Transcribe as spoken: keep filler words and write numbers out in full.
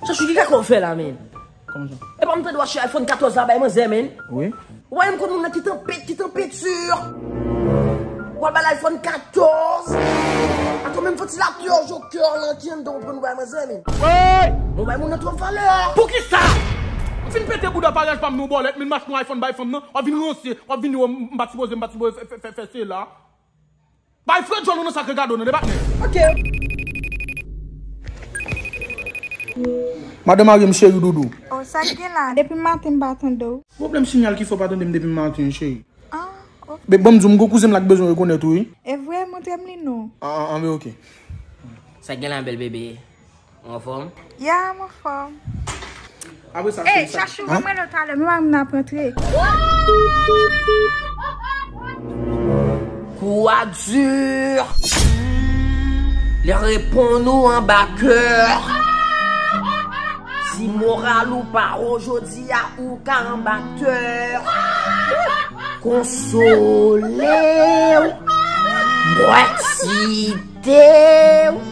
Chachou, ki kaka w fè la, men? Kòman sa? Epa m tande w achte iPhone katòz la bay manzè, men. Wi. Ou pa menm konn moun nan ki tanpet, ki tanpet sur. W al bay l iPhone katòz. Atò menm fò ti laptè jokè lan ki anndan w pran nou bay manzè, men. Wi. Nou bay moun nan twòp valè. Poukisa? M fin pete bouda parèj pa m nan bòlèt, men m achte yon iPhone bay fanm nan, w ap vin ranse, w ap vin di w m pa t sipoze, m pa t sipoze fè, fè, fè, fè sela. Bay frè djòl ou nan sak regade w nan debatnè. Ok. Madan mari m cheri doudou. Oh, sa k gen la? Depi maten m pa tande w. Pwoblèm sinyal ki fè w pa tande m depi maten, cheri. Ah, ok. Be, ban m di w, m gon kouzen m la k bezwen rekonèt ou, wi. E vre, montre m li non. Ah, ah, ah, ok. Sa k gen la, bèl bebe? Ou anfòm? Ya, m anfòm. Apre sa, Ey, chachou, ban mwen lòt talè, men mari m nan ap rantre. Kou a di, li reponn ou anba kè. Si moral ou pa wo jodi a, ou ka anba tè. Konsole w, mwen site w.